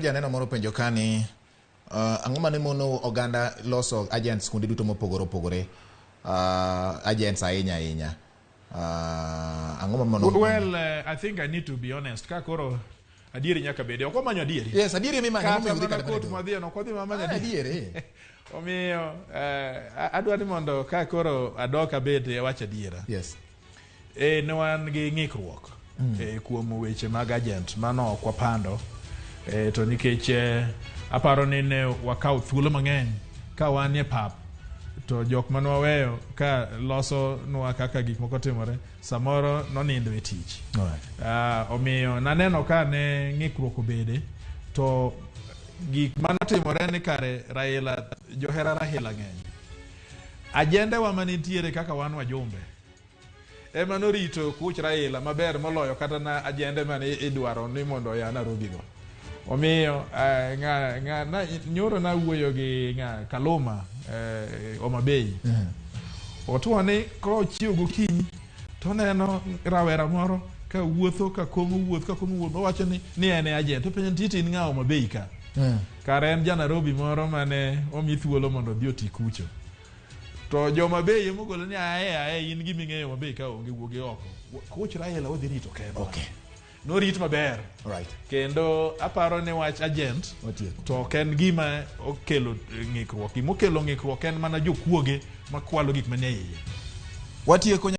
Janeno moro penjo ka ni ang'o mane mono oganda loso agents kuonde duto mopogore opogore, agents ahinya ahinya, ang'o ma mono? Well, I think I need to be honest. Ka koro adieri nyaka bede. Ok wamanyo adieri. Yes, adieri emimanyo. Kata momiyo udhi mana kata kot mana mwadhiye no, ok wadhi mamanyo Ah, adieri. adieri. Omiyo, adwa ni mondo ka koro adok abed e wach adiera. E, ne wan gi ng'ikruok kuom weche mag agent mano ok wapando, to nikech aparo ni ne wakawo thuolo mang'eny ka wan e pap to jok mane waweyo ka loso nwa kaka gik moko timore samoro nonindo e tich. Omiyo naneno ka ne ng'ikruok obede to gik manotimore ni kare Raila johera Raila ng'eny ajendewa manitiere kaka wan wajumbe ema norito kuch Raila maber moloyo kata na ajende mane idwaro ni mondo oya Nairobi go. Omiyo ng'a, ng'a, na, nyoro nawuoyo gi ng'a Kaluma Homa Bay. Otuo ni kochiew gokinyi to oneno rawera moro ka wuotho ka komo wuoth ka komo wuoth owacho ni en e agent. Openjo ni titi in ng'a Homa Bay ka? Kare en ja Nairobi moro mane omi thuolo mondo odhi oti kucho. To joma Bay emogolo ni ae ae in gima ing'eyo Homa Bay ka onge wuogi oko. Kuch Raila wadhi rito kendwa. Norit maber. Kendo aparo ni wach agent Watieko. to ok en gima okelo ng'ikruok. Gima okelo ng'ikruok en mana jokuoge makwalo gik manie iye. Watieko.